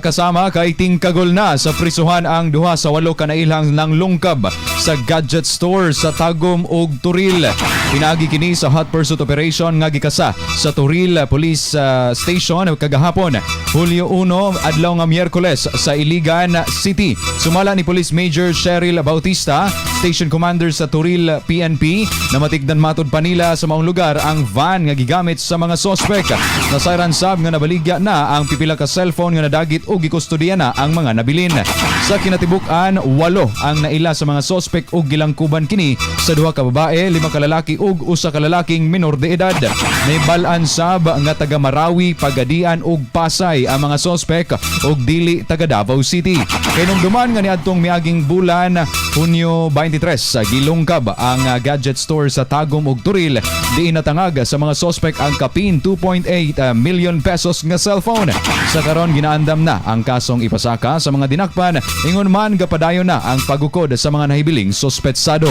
Kasama kay tingkagol na sa prisuhan ang duha sa walo ka nailang nanglungkab sa gadget store sa Tagum ug Toril. Pinaagi kini sa hot pursuit operation nga gikasa sa Toril Police Station kagahapon, Hulyo 1, adlaw nga Miyerkules, sa Iligan City. Sumala ni Police Major Cheryl Bautista, Station Commander sa Toril PNP, na matigdan matud pa nila sa maong lugar ang van nga gigamit sa mga sospek. Nasayran sab nga nabaligya na ang pipila ka cellphone nga nadagit ug gikustodiya na ang mga nabilin. Sa kinatibuk-an, walo ang naila sa mga sospek ug gilangkuban kini sa duha ka babae, lima ka lalaki ug usa ka lalaking minor de edad. Nahibal-an sab nga taga Marawi, Pagadian ug Pasay ang mga sospek ug dili taga Davao City. Kahinumduman nga niadtong miaging bulan, Hunyo 23, sa gilungkab ang gadget store sa Tagum ug Toril, diin natangag sa mga sospek ang kapin 2.8 million pesos nga cellphone. Sa karon, ginaandam na ang kasong ipasaka sa mga dinakpan, ingon man gapadayon na ang pagukod sa mga nahibiling sospetsado.